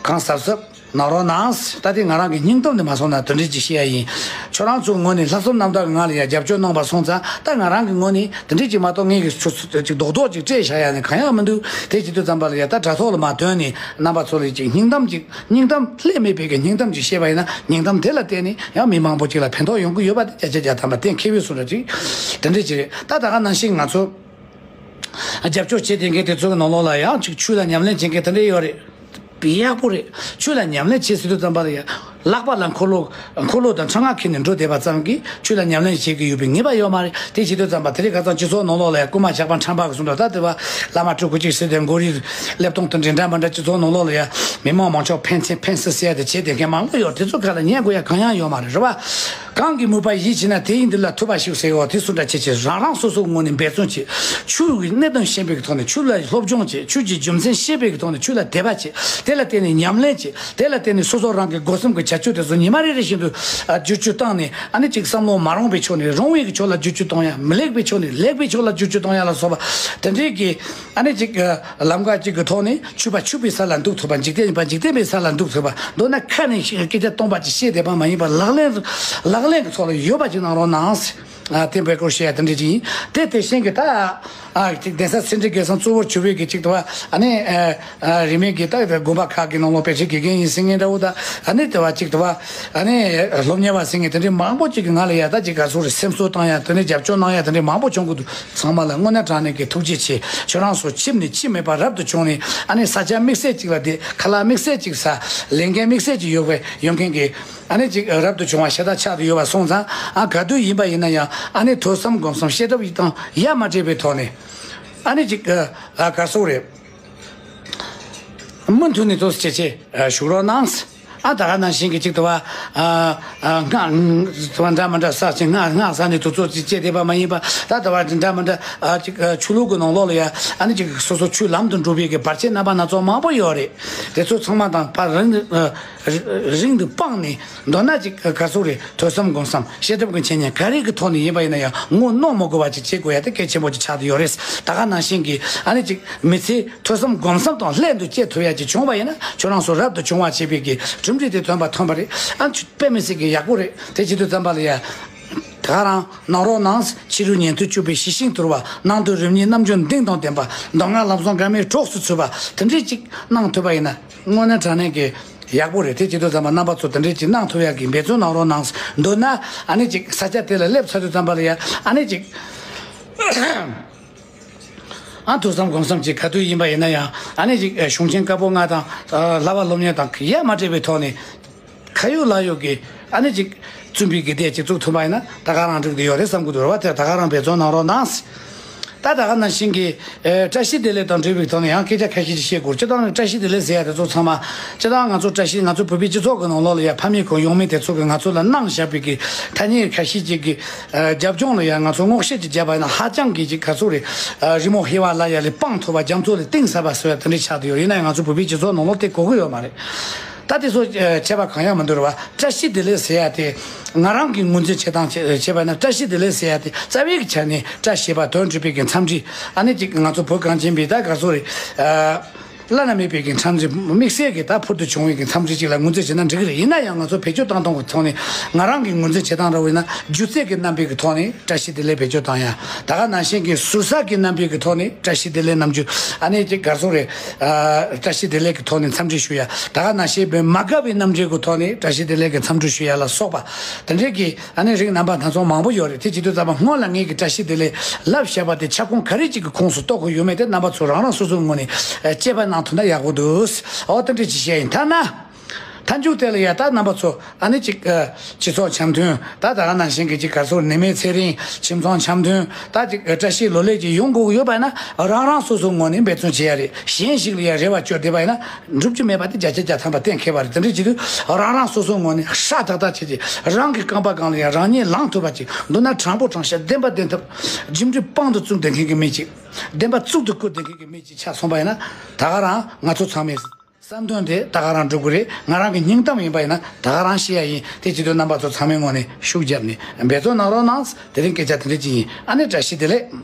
གང་གཟབ་གཟབ། གནང་རོགས་གནང་། ད་དེ་ང་རང་གི་སྙིང་སྟོབས་ནས་མ་སོང་ན་དེ་འདྲ་ཅིག་བཤད་ཡ་ཡིན། ཁྱོད་རང་ཚོའི་ངོས་ནས་ལྷག་བསམ་རྣམ་དག་གི་ངང་ལ་ཡ་རྒྱབ་སྐྱོར་གནང་པ་སོང་ཙང་། ད་ང་རང་གི་ངོས་ནས་དེ་འདྲ་ཅིག་མ་གཏོགས་ངས་ཀྱི་ཆུ་ཚོད་ཅིག་རྡོག་རྡོག་ཅིག་སྤྲད་བཞག་ཡ་ནི་གང་ཡང་མི་འདུག་དེ་བྱེད་དུས་ཙམ་པ་ལ་ཡ་ད་དྲ་ཐོག་ལ་མར་ཐོན་ནས་རྣམ་པ་ཚོ་ལ་ཅིག་སྙིང་གཏམ་ཅིག་སྙིང་གཏམ་ལྷད་མེད་པའི་གི་སྙིང་གཏམ་ཅིག་བཤད་པ་ཡིན་ན། སྙིང་གཏམ་དེ་ལ་བརྟེན་ནས་ཡང་མི་མང་པོ་ཅིག་ལ་ཕན་ཐོགས་ཡོང་གི་ཡོད་པ་དེ་བརྒྱ་ཆ་བརྒྱ་ཐམ་པ་གཏན་འཁེལ་བའི་བཟོ་འདྲ་ཅིག་དེ་འདྲ་ཅིག་རེད། ད་ད་ག་ནང་བཞིན་ང་ཚོ་རྒྱབ་སྐྱོར་བྱེད་བསྡད་མཁན་དེ་ཚོ་གི་ནང་ལོགས་ལ་ཡང་ཅིག་ཆོས་ལ་ཉམས་ལེན་བྱེད་མཁན་དེ་འདྲ་ཡོད་རེད། ཡག་པོ་རེད། ཆོས་ལ་ཉམས་ལེན་བྱེད་ཟེར་དུས་ཙམ་པ་ལ་ཡང་ལག་པ་ལ་འཁོར་ལོ། འཁོར་ལོ་དང་ཁྲག་རྔ་འཁྱེར་ནས་འགྲོ་བསྡད་པ་ཙམ་གྱིས་ཆོས་ལ་ཉམས་ལེན་བྱེད་ཀྱི་ཡོད་པའི་ངེས་པ་ཡོད་མ་རེད། དེ་བྱེད་དུས་ཙམ་པ་དེ་རིང་ཁ་སང་སྤྱི་ཚོགས་ནང་ལོགས་ལ་ཡང་རྐུན་མ་ཇག་པ་ཁྲམ་པ་གི་གསུང་འདྲ། ད་དེ་བ་བླ་མ་སྤྲུལ་སྐུ་གཅིག་ཟེར་ཏེ་མགོ་རིལ་ལེབ་སྟོང་དེ་འདྲ་འདྲ་མི་འདྲ་སྤྱི་ཚོགས་ནང་ལོགས་ལ་ཡང་མི་མང་མང་ཚོགས་ཕན་ཚུན་ཕན་སེ་ཟེར་ཡ་དེ་བྱེད་བསྡད་མཁན་མང་པོ་ཡོད། དེ་ཚོ་ཁ་ལ་ཉན་དགོས་ཡ་གང་ཡང་ཡོད་མ་རེད། རེད་བ། གང་གིས་མོས་པ་ཡིད་ཆེས་ན་དེ་ཡི་འདི་ལ་ཐུབ་པ་ཞིག་ཟེར་བ་དེ་སུ་འདྲ་བྱེད་ཅེས་རང་རང་སོ་སོའི་ངོས་ནས་འབད་བརྩོན་བྱེད། ཆོས་ཀྱི་གནད་དོན་ཤེས་པའི་ཐོག་ནས་ཆོས་ལ་སློབ་སྦྱོང་བྱེད། ཆོས་ཀྱི་རྒྱུ་མཚན་ཤེས་པའི་ཐོག་ནས་ཆོས་ལ་དད་པ་བྱེད། དེ་ལ་བརྟེན་ནས་ཉམས་ལེན་བྱེད། དེ་ལ་བརྟེན་ནས་སོ་སོ་རང་གི་སྒོ་གསུམ་གྱི་བྱ་སྤྱོད་དེ་ཚོ་ཉི་མ་རེ་རེ་བཞིན་དུ་ཨ་བསྒྱུར་བཅོས་བཏང་ནས། ཨ་ནི་ཅིག་བསམ་བློ་མ་རུང་བའི་ཕྱོགས་ནས་རུང་བའི་ཕྱོགས་ལ་བསྒྱུར་བཅོས་གཏོང་ཡ། མི་ལེགས་པའི་ཕྱོགས་ནས་ལེགས་པའི་ཕྱོགས་ལ་བསྒྱུར་བཅོས་གཏོང་ཡ་ལ་སོགས་པ་དེ་འདྲའི་གི་ཨ་ནི་ཅིག་ཨ་ལམ་ཁ་ཅིག་གི་ཐོག་ནས་ཆོས་པ་ཆོས་པའི་ས་ལ་འདུག་ཐུབ་པ། འཇིག་རྟེན་པ་འཇིག་རྟེན་པའི་ས་ལ་འདུག་ཐུབ་པ། མདོར་ན་ཁ་ནས་སྐད་ཆ་སྟོང་པ་ཅིག་བཤད་བསྡད་པ་མ་ཡིན་པར་ལག་ལེན། ལག་ལེན་གྱི་ཐོག་ལ་ཡོད་པ་ཅིག་གནང་རོགས་གནང་། ཨ་དེ་འབད་སྐོར་བཤད་ཡ་དེ་འདྲ་ཅིག་ཡིན། དེ་དེ་བཞིན་གྱི་ད་ཨ་ཅིག་གདན་ས་སེ་འབྲས་དགེ་གསུམ་གཙོ་བོར་གྱུར་པའི་གི་ཅིག་ཏུ་བ་ཨ་ནི་ཨ་ཨ་རིས་མེད་ཀྱི་ད་དགོན་པ་ཁག་གི་ནང་ལོགས་དཔེ་ཆའི་དགེ་རྒན་ཡིན་ཟེར་མཁན་འདྲ་བོ་དང་། ཨ་ནི་དེ་བ་ཅིག་ཏུ་བ་ཨ་ནི་སློབ་གཉེར་བ་ཟེར་མཁན་དེ་འདྲའི་མང་པོ་ཅིག་གི་ང་ལ་ཡ་ད་ཅིག་ག་ཚོད་རེད། སེམས་གསོ་བཏང་ཡ་དེ་འདྲའི་རྒྱབ་སྐྱོར་གནང་ཡ་དེ་འདྲའི་མང་པོ་བྱུང་གི་འདུག་ཚང་མ་ལ་དངོས་གནས་དྲང་གནས་ཀྱི་ཐུགས་རྗེ་ཆེ། ཁྱོད་རང་ཚོ་ཁྱིམ་ནས་ཁྱིམ་མེད་པར་རབ་ཏུ་བྱུང་ནས། ཨ་ནི་ས་ཆ་དམིགས་བསལ་ཅིག་ལ་བསྡད། ཁ་ལག་དམིགས་བསལ་ཅིག་ཟ། ལས་འགན་དམིགས་བསལ་ཅིག་ཡོད་པའི་ཡོད་མཁན་གྱི་ཨ་ནི་ཅིག་རབ་ཏུ་བྱུང་བ་ཤ་སྟག་ཆགས་ཏེ་ཡོད་པ་སོང་ཙང་། ཨ་ག་དུས་ཡིན་པ་ཡིན་ན་ཡང་ཨ་ནི་ཐོས་བསམ་སྒོམ་གསུམ་བཤད་གྲྭ་ཡི་དང་ཡ་མ་བྲལ་བའི་ཐོག་ནས། ཨ་ནི་ཅིག་ཨ་ག་སོག་རེད། མུ་མཐུད་ནས་ཐུགས་རྗེ་ཆེ་ཞུ་རོགས་གནང་། ཨ་ད་ག་ནང་བཞིན་གྱི་ཅིག་ཏུ་བ་ཨ་ཨ་སྔགས་ཏུ་བ་འདྲ་མི་འདྲ་བསགས་ཤིང་སྔགས་སྔགས་བསགས་ནས་དུས་ཚོད་ཅིག་བཅད་བསྡད་པ་མ་ཡིན་པ། ད་ལྟ་བ་འདྲ་མི་འདྲ་ཨ་ཅིག་ཨ་ཆོས་ལུགས་ཀྱི་ནང་ལོགས་ལ་ཡ་ཨ་ནི་ཅིག་སོ་སོ་ཆོས་ལམ་དུ་འགྲོ་བའི་གི་བར་ཆད་རྣམ་པ་སྣ་ཚོགས་མང་པོ་ཡོད་རེད། དེ་ཚོ་ཚང་མ་དང་ཕར་རིང་དུ་ཨ་རིང་དུ་སྤངས་ནས། མདོར་ན་ཅིག་ག་ཚོད་རེད། ཐོས་བསམ་སྒོམ་གསུམ་བཤད་གྲྭ་གི་འཆད་ཉན་ག་རེ་གི་ཐོག་ནས་ཡིན་པ་ཡིན་ན་ཡང་ངོ་གནོང་མ་དགོས་པ་ཅིག་བྱེད་དགོས་ཡ་དེ་གལ་ཆེན་པོ་ཅིག་ཆགས་བསྡད་ཡོད་རེད། ད་ག་ནང་བཞིན་གྱི་ཨ་ནི་ཅིག་མི་ཚེ་ཐོས་བསམ་སྒོམ་གསུམ་དང་ལྷན་དུ་སྐྱེལ་ཐུབ་ཡ་ཅིག་བྱུང་བ་ཡིན་ན། ཁྱོད་རང་ཚོ་རབ་ཏུ་བྱུང་བ་བྱེད་པའི་གི་གྲུབ་འབྲས་དེ་ཐོན་པ་ཐོན་པ་རེད། ཨ་ནི་དཔེ་མི་སྲིད་ཀྱི་ཡག་པོ་རེད། དེ་བྱེད་དུས་ཙམ་པ་ལ་ཡ། ད་ག་རང་གནང་རོགས་གནང་། ཕྱི་རོལ་ཉན་ཐོས་སྤྱོད་པའི་ཞི་ཞིང་དུལ་བ། ནང་དུ་རིམ་གཉིས་རྣམ་འབྱོར་འདིང་དང་ལྡན་པ། མདོ་སྔགས་ལམ་བཟང་དགའ་མའི་གྲོགས་སུ་ཚུད་པ་དེ་འདྲས་ཅིག་གནང་ཐུབ་པ་ཡིན་ན་དངོས་གནས་དྲང་གནས་ཀྱི་ཡག་པོ་རེད། དེ་བྱེད་དུས་ཙམ་པ་རྣམ་པ་ཚོ་དེ་འདྲས་ཅིག་གནང་ཐུབ་ཡག་གི་འབད་བརྩོན་གནང་རོགས་གནང་། མདོར་ན་ཨ་ནི་ཅིག་ས་ཆ་དེ་ལ་སླེབས་ཚར་དུས་ཙམ་པ་ལ་ཡ་ཨ་ནི་ཅིག་ཨ་ཐོས་བསམ་སྒོམ་གསུམ་ཅིག་ག་དུས་ཡིན་པ་ཡིན་ན་ཡང་ཨ་ནི་ཅིག་གཞུང་ཆེན་བཀའ་པོད་ལྔ་དང་བསླབ་པ་སློབ་གཉེར་དང་ཡ་མ་བྲལ་བའི་ཐོག་ནས། ཁ་ཡོད་ལག་ཡོད་ཀྱི་ཨ་ནི་ཅིག་བཙུན་པའི་དགེ་སྡེ་ཅིག་བཙུགས་ཐུབ་པ་ཡིན་ན་ད་ག་རང་འགྲིག་གི་ཡོད་རེད་བསམ་གྱི་འདུག་རེད་བ། དེ་ད་ག་རང་འབད་བརྩོན་གནང་རོགས་གནང་། ད་ད་ག་ནང་བཞིན་གྱི་ཨེ་བཀྲ་ཤིས་བདེ་ལེགས་དང་འབྲེལ་བའི་ཐོག་ནས་ཡང་སྐད་ཆ་ཁ་ཤས་ཅིག་བཤད་དགོས། སྤྱིར་བཏང་བཀྲ་ཤིས་བདེ་ལེགས་ཟེར་ཡ་དེ་ཚོ་ཚང་མ་སྤྱིར་བཏང་ང་ཚོ་བཀྲ་ཤིས་ང་ཚོ་བོད་པའི་སྤྱི་ཚོགས་ཀྱི་ནང་ལོགས་ལ་ཡ་ཕ་མེས་གོང་ཡོང་མེས་དེ་ཚོ་གི་ང་ཚོ་ལ་གནང་བཞག་པའི་གི་ཐ་སྙད་ཁ་ཤས་ཅིག་གི་ཨེ་རྒྱབ་ལྗོངས་ལ་ཡ་ང་ཚོ་སྔོག་བཤེར་ཅིག་བརྒྱབ་པ་ཡིན་ན་ཧ་ཅང་གི་ཅིག་ག་ཚོད་རེད། ཨེ་རི་མོ་ཧེ་བ་ལ་ཡ་ལས་སྤང་ཐུབ་པ་རྒྱ་མཚོ་ལས་གཏིང་ཟབ་པ་ཟེར་བ་དེ་འདྲ་ཆགས་བསྡད་ཡོད། ཡིན་ན་ཡང་ང་ཚོ་བོད་པའི་སྤྱི་ཚོགས་ནང་ལོགས་དེ་གོ་གི་ཡོད་མ་རེད། ད་དེ་ཚོ་ཨེ་བྱས་པ་གང་ཡང་མི་འདུག་རེད་བ། བཀྲ་ཤིས་བདེ་ལེགས་ཟེར་ཡ་དེ་ང་རང་གི་ངོས་འཛིན་བྱེད་སྟངས་བྱས་བྱས་པ་ན་བཀྲ་ཤིས་བདེ་ལེགས་ཟེར་ཡ་དེ་རྩ་བའི་ཆ་ནས་བཀྲ་ཞེས་པ་དོན་གྲུབ་པའི་གི་འཚམས་འདྲི། ཨ་ནི་ཅིག་ང་ཚོ་བོད་གངས་ཅན་པའི་ད་ག་ཚོད་རེད། ཨ་བླ་ན་མེད་པའི་གི་འཚམས་འདྲི་དམིགས་བསལ་གྱི་ད་ཕུལ་དུ་བྱུང་བའི་གི་འཚམས་འདྲི་ཅིག་ལ་ངོས་འཛིན་བྱས་ན་འགྲིག་གི་རེད། ཡིན་ན་ཡང་ང་ཚོ་བེད་སྤྱོད་བཏང་སྟངས་ཀྱི་ཐོག་ནས་ང་རང་གི་ངོས་འཛིན་བྱེད་སྟངས་འདྲ་བོ་ཡིན་ན་སྒྱུ་རྩལ་གྱི་རྣམ་པའི་གི་ཐོག་ནས་བཀྲ་ཤིས་བདེ་ལེགས་བེད་སྤྱོད་བཏང་ཡ། ད་ག་ནང་བཞིན་གྱི་ཟུར་ཟ་གི་རྣམ་པའི་གི་ཐོག་ནས་བཀྲ་ཤིས་བདེ་ལེགས་རྣམ་འགྱུར། ཨ་ནི་ཅིག་ག་ཚོད་རེད། ཨ་བཀྲ་ཤིས་བདེ་ལེགས་ཀྱི་ཐོག་ནས་འཚམས་འདྲི་ཞུ་ཡ། ད་ག་ནང་བཞིན་པའི་མ་དགའ་བའི་རྣམ་འགྱུར་གྱི་ཐོག་ནས་བཀྲ་ཤིས་བདེ་ལེགས་ཀྱི་འཚམས་འདྲི་ཞུ་ཡ་ལ་སོགས་པ་དེ་འདྲའི་གི་ཨ་ནི་རིགས་རྣམ་པ་སྣ་ཚོགས་མང་པོ་ཡོད་རེད། དེ་བྱེད་དུས་ཙམ་པ་སྔོན་ལ་ངས་ཀྱི་བཀྲ་ཤིས་བདེ་ལེགས་ལབ་བཞག་པ་དེ་ཁྱབ་ཁོངས་ག་རེ་ཅིག་གི་ཁོངས་སུ་གཏོགས་དགོས་ཡོད་མེད་དེ་རྣམ་པ་ཚོ་རང་རང་སོ་སོའི་ངོས་ནས་ཨ་དཔྱད་པ་གནང་ཐུབ་ན་ཡག་པོ་འདུག་འོ་དེ་འདྲ་ཅིག་བཤད་ཡིན། ཐ་ན། མཐའ་མཇུག་དེ་ལ་ཡ་ད་རྣམ་པ་ཚོ་ཨ་ནི་ཅིག་ཨ་སྤྱི་ཚོགས་འཆམ་མཐུན་ད་ད་ག་ནང་བཞིན་གྱི་ཅིག་ག་ཚོད་ནད་མེད་ཚེ་རིང་ཁྱིམ་ཚང་འཆམ་མཐུན་ད་ཅིག་ཨ་བཀྲ་ཤིས་ལོ་ལེགས་ཅིག་ཡོང་དགོས་ཀྱི་ཡོད་པ་ཡིན་ན་རང་རང་སོ་སོའི་ངོས་ནས་འབད་བརྩོན་བྱེད་ཡ་རེད། གཞན་ཞིག་ལ་ཡ་རེ་བ་བཅོལ་བསྡད་པ་ཡིན་ན་འགྲུབ་རྒྱུ་མེད་པ་དེ་བརྒྱ་ཆ་བརྒྱ་ཐམ་པ་གཏན་འཁེལ་བ་རེད། དེ་འདྲ་བྱེད་དུས་རང་རང་སོ་སོའི་ངོས་ནས་ཧྲ་ཏག་ཏག་བྱེད་ཅིག་རང་གི་རྐང་པ་སྒང་ལ་ཡ་རང་ཉིད་ལངས་ཐུབ་པ་ཅིག་མདོར་ན་དྲང་པོ་དྲང་བཞག་བདེན་པ་བདེན་ཐབས་རྒྱུ་འབྲས་དཔང་དུ་བཙུགས་བསྡད་མཁན་གྱི་མི་ཅིག་བདེན་པ་གཙུག་ཏུ་བཀུར་བསྡད་མཁན་གྱི་མི་ཅིག་ཆགས་སོང་པ་ཡིན་ན་ད་ག་རང་ང་ཚོ་ཚང་མས། བསམ་དོན་དེ་ད་ག་རང་འགྲུབ་ཀྱི་རེད། ང་རང་གི་སྙིང་གཏམ་ཡིན་པ་ཡིན་ན་ད་ག་རང་བཤད་ཡ་ཡིན། དེ་བྱེད་དུས་རྣམ་པ་ཚོ་ཚང་མའི་ངོས་ནས་ཤུགས་བརྒྱབ་ནས་འབད་བརྩོན་གནང་རོགས་གནང་། དེ་རིང་སྐད་ཆ་དེ་འདྲ་ཅིག་ཡིན། ཨ་ནི་བཀྲ་ཤིས་བདེ་ལེགས།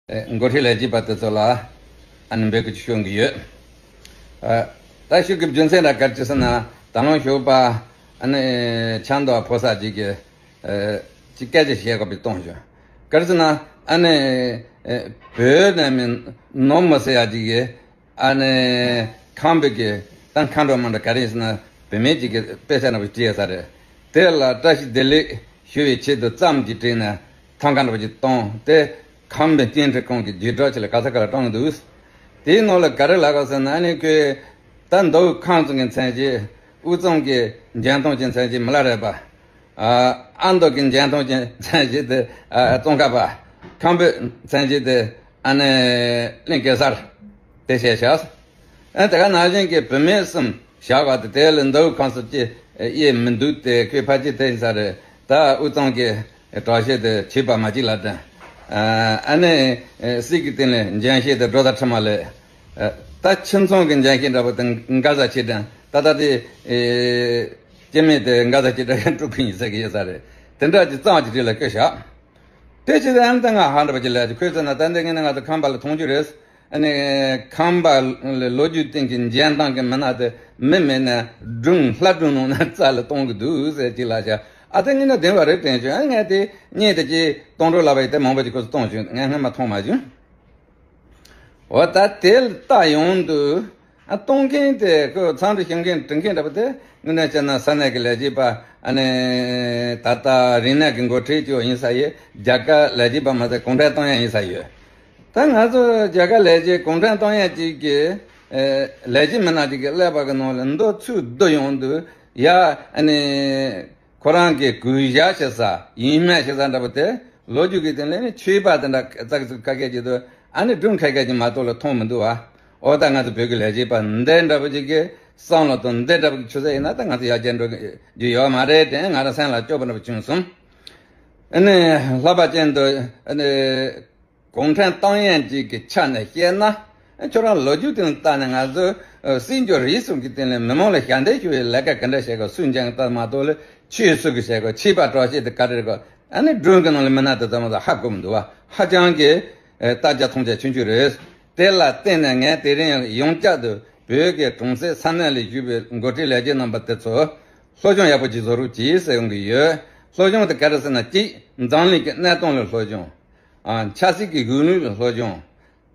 ཨེ་འགོ་ཁྲིད་ལས་བྱེད་པ་དེ་ཚོ་ལ་ཨ་ནི་འབོད་སྐུལ་ཞུ་གི་ཡོད། ཨ་ ད་ཞུ་གི་རྒྱུ་མཚན་ད་ག་རེ་ཟེར་ན། ད་ལོ་ཞོགས་པ་ཨ་ནི་ཆང་དང་ཕོ་གསར་ཅིག་གིས་ཅིག་སྐད་ཆ་བཤད་དགོས་པའི་གཏོང་བྱུང་། ག་རེ་ཟེར་ན། ཨ་ནི་བོད་ནས་མི་ནོར་མོ་ཟེར་ཡ་ཅིག་གིས་ཨ་ནི་ཁམས་པའི་གི་ད་མཁའ་འགྲོ་མ་འགྲོ་ག་རེ་ཟེར་ན། བུད་མེད་ཅིག་གི་དཔེ་ཆ་ནང་བྲིས་ཡོད་ས་རེད། དེ་ལ་བཀྲ་ཤིས་བདེ་ལེགས་ཞུ་བའི་ཆེད་དུ་ཙམ་གྱིས་བྲིས་ནས་ཐང་ཀ་འདྲ་པོ་ཅིག་བཏང་སྟེ། ཁམས་པའི་བསྟན་འགྲོའི་ཁོངས་ཀྱི་བརྒྱུད་སྒྲོག་ཆེད་ལ་ག་ས་ག་ལ་བཏང་གི་འདུག། དེའི་ནང་ལ་ག་རེ་ལབ་ག་ཟེར་ན། ཨ་ནི་ཁོས་ད་མདོ་དབུས་ཁམས་གསུམ་གྱི་མཚན་གཞི། དབུས་གཙང་གི་འཇོན་ཐང་ཅན་མཚན་གཞི་མི་ལ་རས་པ། ཨ་མདོ་གི་འཇོན་ཐང་ཅན་མཚན་གཞི་དེ་ཙོང་ཁ་པ། ཁམས་པའི་མཚན་གཞི་དེ་ཨ་ནི་གླིང་གེ་སར་དེ་བཤད་བཞག། ཨ་དེ་ག་ནང་བཞིན་གྱི་བུད་མེད་གསུམ་བཞག་པ་དེ་དེ་ལ་མདོ་དབུས་ཁམས་གསུམ་གྱི་དབྱེ་མི་འདུག་སྟེ། ཁོས་ཕལ་ཆེར་དེ་ཡིན་ས་རེད། ད་དབུས་གཙང་གི་གྲགས་ཤེས་དེ་བྱིས་པ་མ་གཅིག་ལ་དྲན། ཨ་ནི་སྲིད་ཀྱི་སྟེང་ལ་འཇོན་ཤེས་དེ་སྒྲོ་བཏགས་ཁྲི་མ་ལས། ད་ཁྱིམ་ཚང་གི་འཇོན་ཤེས་འདྲ་པོ་དེ་མགར་བཟའ་ཆོས་སྒྲོན། ད་ལྟ་དེ་སྐྱེ་དམན་དེ་མགར་བཟའ་ཆོས་སྒྲོན་སྤྲུལ་སྐུ་ཡིན་ཟེར་གི་ཡོད་ས་རེད། དེ་འདྲ་ཅིག་གཙང་གི་རིགས་ལ་བཀོད་བཞག། དེ་ཕྱིར་ཨ་ནི་ད་ང་ཧ་འདྲ་པོ་ཅིག་ལབ་ཀྱི། ཁོས་ཟེར་ན། ད་འདི་ངས་ནི་ང་ཚོ་ཁམས་པ་ལ་མཐོང་རྒྱུ་རེད། ཨ་ནི་ཁམས་པ་ལོ་རྒྱུས་སྟེང་གི་འཇོན་ཐང་གི་མི་སྣ་དེ་མི་མེད་ནས་སྒྲུང་། ལྷ་སྒྲུང་ནང་ན་རྩ་ལ་གཏོང་གི་འདུག་ཟེར་ཅིག་ལབ་བཞག། ཨ་དེ་ངས་ནི་བདེན་པ་རེད་དྲན་བྱུང་། ཨ་ངས་དེ་བརྙན་དེ་ཅིག་གཏོང་རོགས་ལབ་པ་ཡིན། དེ་མང་པོ་ཅིག་ཁོ་ཚོས་གཏོང་བྱུང་། ངས་སྔོན་མ་མཐོང་མ་བྱུང་། འོ་ད་དེ་ལ་ལྟ་ཡོང་དུས། ཨ་གཏོང་མཁན་དེ་ཁོ་འཚམས་འདྲི་ཞུ་མཁན་འབྲི་མཁན་འདྲ་པོ་དེ། དངོས་གནས་བྱས་ན་ས་གནས་ཀྱི་ལས་བྱེད་པ། ཨ་ནི་ད་ལྟ་རིག་གནས་ཀྱི་འགོ་ཁྲིད་ཅིག་ཡིན་ས་ཡོད། རྒྱ་གར་ལས་བྱེད་པ་མ་ཟད་གུང་ཁྲན་ཏང་ཡོན་ཡིན་ས་ཡོད། ད་ང་ཚོ་རྒྱ་གར་ལས་བྱེད་གུང་ཁྲན་ཏང་ཡོན་ཅིག་གི་ཨེ་ལས་བྱེད་མི་སྣ་ཅིག་གི་ཀླད་པ་གི་ནང་ལ་མདོ་ཚུར་བསྡུ་ཡོང་དུས། ཡ་ཨ་ནི་ཁོ་རང་གི་གུས་ཞབས་བྱེད་ས། ཡིད་སྨོན་བྱེད་ས་འདྲ་པོ་དེ། ལོ་རྒྱུས་ཀྱི་སྟེང་ལ་ནི་ཆོས་པ་དེ་འདྲ་ཙག་ཙིག་ཁ་སྐད་ཅིག་འདུག། ཨ་ནི་སྒྲུང་ཁ་སྐད་ཅིག་མ་གཏོགས་ལ་མཐོང་མི་འདུག་བ། འོ་ད་ང་ཚོ་བོད་ཀྱི་ལས་བྱེད་པ་འདི་འདྲ་པོ་ཅིག་གི་བསམ་བློ་དང་འདི་འདྲ་པོ་ཅིག་ཆུད་ཟོས་ཡིན་ན། ད་ང་ཚོ་ཡར་རྒྱས་འགྲོ་རྒྱུ་ཡོད་མ་རེད་དྲན། ང་རང་སེམས་ལ་སྐྱོ་པོ་འདྲ་པོ་བྱུང་སོང་། ཨ་ནི་ལྷག་པ་ཅན་དུ་ཨ་ནི་གུང་ཁྲན་ཏང་ཡོན་ཅིག་གི་ཆ་ནས་བཤད་ན། ཁྱོད་རང་ལོ་རྒྱུས་སྟེང་ལ་བལྟས་ནས་ང་ཚོ་སྲིད་འབྱོར་རིག་གསུམ་གྱི་སྟེང་ལ་མི་མང་ལ་ཞབས་འདེགས་ཞུ་བའི་ལས་ཀ་ག་འདྲ་བྱེད་དགོས། སུས་འགན་བཏགས་མ་གཏོགས་ལ། ཆོས་སུ་གི་བྱེད་དགོས། ཆོས་པ་གྲོགས་བྱེད་དེ་ག་རེ་དགོས། ཨ་ནི་སྒྲུང་གི་ནང་ལ་མི་སྣ་དེ་ཚང་མ་ཧ་གོ་མི་འདུག་བ། ཧ་ཅང་གི་ལྟ་རྒྱ་མཐོང་རྒྱ་ཆུང་ཆུང་རེད། དེ་ལ་བརྟེན་ནས་ངས་དེ་རིང་ཡང་ཡང་བསྐྱར་དུ་བོད་ཀྱི་གྲོང་གསེབ་ས་གནས་ལ་བཞུགས་པའི་འགོ་ཁྲིད་ལས་བྱེད་རྣམ་པ་དེ་ཚོ་སློབ་སྦྱོང་ཡག་པོ་ཅིག་བཟོ་རོགས་གྱིས་ཟེར་ཡོང་གི་ཡོད། སློབ་སྦྱོང་དེ་ག་རེ་ཟེར་ན། གཅིག་འཛམ་གླིང་གི་གནས་སྟངས་ལ་སློབ་སྦྱོང་། ཨ་ཆབ་སྲིད་ཀྱི་གཞུང་ལུགས་ལ་སློབ་སྦྱོང་།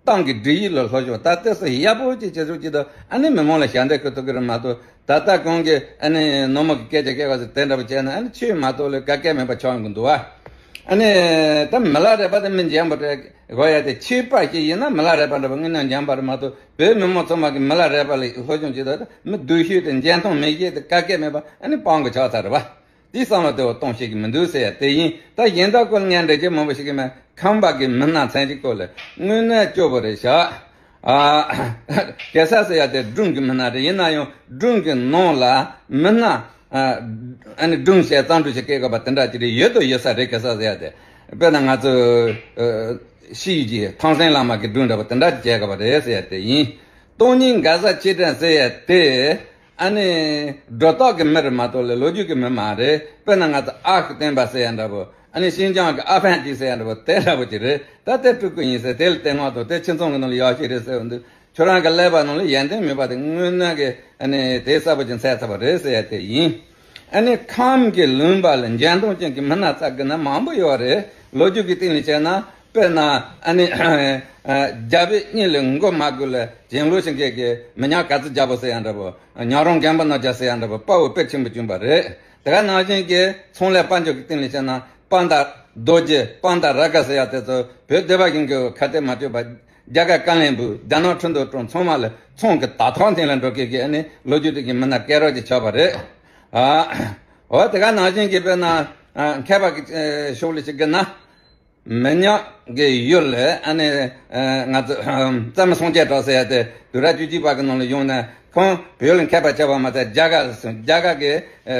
ཏང་གི་སྒྲིག་ཡིག་ལ་སློབ་སྦྱོང་། ད་ལྟ་སུ་ཡག་པོ་ཅིག་བྱེད་ཚུལ་ཅིག་དང་། ཨ་ནི་མི་མང་ལ་ཞབས་འདེགས་ཞུ་ཐུབ་ཀྱི་རེད་མ་གཏོགས། ད་ལྟ་གོང་གི་ཨ་ནི་ནོར་མོ་གི་སྐད་ཆ་སྐད་པ་ཚོ་དེ་འདྲ་པོ་བྱས་ན། ཨ་ནི་ཆོས་མ་གཏོགས་ལ་ག་གེ་མེད་པ་ཆགས་ཡོང་གི་འདུག་བ། ཨ་ནི་ད་མི་ལ་རས་པ་དེ་མི་འཇོན་པོ་རེད། གོ་ཡ་དེ་ཆོས་པ་ཞིག་ཡིན་ན་མི་ལ་རས་པ་འདྲ་པོ་དངོས་གནས་འཇོན་པ་རེད་མ་གཏོགས། བོད་མི་མང་ཚང་མ་གི་མི་ལ་རས་པ་ལ་སློབ་སྦྱོང་བྱེད་དུས། མི་སྡུག་ཤོས་དེ་འཇོན་ཐང་མེད་ཤོས་དེ་ག་གེ་མེད་པ་ཨ་ནི་སྤང་གི་ཆགས་ཚར་རེད་བ། དེའི་བསམ་བློ་དེ་བ་གཏོང་ཤེས་ཀྱི་མི་འདུག་ཟེར་ཡ་དེ་ཡིན། ད་གཞན་དག་སྐོར་ངས་འགྲེལ་བརྗོད་མང་པོ་ཞིག་གི་མེད། ཁམས་པ་གི་མི་སྣ་མཚན་གྱི་སྐོར་ལ་དངོས་གནས་སྐྱོ་པོ་རེད་ཤག། ཨ་གེ་སར་ཟེར་ཡ་དེ་སྒྲུང་གི་མི་སྣ་རེད། ཡིན་ན་ཡང་སྒྲུང་གི་ནང་ལ་མི་སྣ་ཨ་ཨ་ནི་སྒྲུང་བཤད་གཙང་སྒྲུང་བྱེད་སྐད་དགོས་པ་དེ་འདྲ་ཅིག་རེད། ཡོད་དོ་ཡོད་ས་རེད། གེ་སར་ཟེར་ཡ་དེ། དཔེར་ན་ང་ཚོ་ཨ་ཕྱིས་ཀྱི་ཐང་སན་བླ་མ་གི་སྒྲུང་འདྲ་པོ་དེ་འདྲ་ཅིག་བྱེད་དགོས་པ་རེད་ཟེར་ཡ་དེ་ཡིན། སྟོང་ཉིད་མགར་བཟའ་ཆོས་སྒྲོན་ཟེར་ཡ་དེ། ཨ་ནི་སྒྲོ་བཏགས་ཀྱི་མི་རེད་མ་གཏོགས་ལ་ལོ་རྒྱུས་ཀྱི་མི་མ་རེད། དཔེར་ན་ང་ཚོ་ཨ་ཁུ་སྟོན་པ་ཟེར་ཡ་འདྲ་པོ། ཨ་ནི་ཤིན་ཅང་གི་ཨ་ཕན་ཅིག་ཟེར་ཡ་འདྲ་པོ། དེ་འདྲ་པོ་ཅིག་རེད། ད་དེ་སྤྲུལ་སྐུ་ཡིན་ཟེར། དེ་ལ་བསྟོད་བསྔགས་དང་། དེ་ཁྱིམ་ཚང་གི་ནང་ལ་ཡག་ཤོས་རེད་ཟེར་བ་འདུག། ཁྱོད་རང་གི་ཀླད་པ་ནང་ལ་ཡོན་ཏན་མེད་པ་དེ་དངོས་གནས་ཀྱི་ཨ་ནི་དེ་གསལ་པོ་ཅིག་འཚལ་ཚར་བ་རེད་ཟེར་ཡ་དེ་ཡིན། ཨ་ནི་ཁམས་ཀྱི་ལུང་པ་ལ་འཇོན་ཐང་ཅན་གྱི་མི་སྣ་བཙལ་དགོས་ན་མང་པོ་ཡོད་རེད། ལོ་རྒྱུས་ཀྱི་སྟེང་ལ་བྱས་ན། དཔེར་ན་ཨ་ནི་རྒྱལ་པོའི་གཉེན་ལ་མགོ་མ་སྒུར་ལ་གྱེན་ལོག་ཕྱིན་མཁན་གྱི་མི་ཉག་ག་ཙི་རྒྱལ་པོ་ཟེར་ཡ་འདྲ་པོ། ཉག་རོང་རྒན་པོ་རྣམ་རྒྱལ་ཟེར་ཡ་འདྲ་པོ་དཔའ་བོ་དཔེ་ཆེན་པོ་བྱུང་བ་རེད། དེ་ག་ནང་བཞིན་གྱི་ཚོང་ལས་དཔལ་འབྱོར་གྱི་སྟེང་ལ་བྱས་ན། དཔའ་མཐའ་རྡོ་རྗེ། དཔའ་མཐའ་རཱ་ག་ཟེར་ཡ་དེ་ཚོ་བོད་སྡེ་པ་གཞུང་གི་ཁ་གཏད་མ་གཅོད་པ། རྒྱ་གར་བཀའ་བློན་སྦུག། རྒྱ་ནག་ཁྲི་འདུ་དྲུང་ཚང་མ་ལ་ཚོང་གི་དར་ཐོག་སྟེང་ལ་འགྲོ་མཁན་གྱི་ཨ་ནི་ལོ་རྒྱུས་དེ་གི་མི་སྣ་སྐད་གྲགས་ཅིག་ཆགས་པ་རེད། ཨ་འོ་དེ་ག་ནང་བཞིན་གྱི་དཔེར་ན་ཨ་མཁས་པ་གི་ཨ་ཕྱོགས་ལ་ཅིག་བརྒལ་ན། མི་ཉག་གི་ཡུལ་ལ་ཨ་ནི་ཨ་ང་ཚོ་རྩ་མེད་སངས་རྒྱས་གྲགས་ཟེར་ཡ་དེ་དུས་རབས་བཅུ་གཅིག་པ་གི་ནང་ལ་ཡོང་ནས། ཁོང་བོད་ལ་མཁས་པ་ཆགས་པ་མ་ཟད། རྒྱ་གར་སོང་། རྒྱ་གར་གི་ཨ་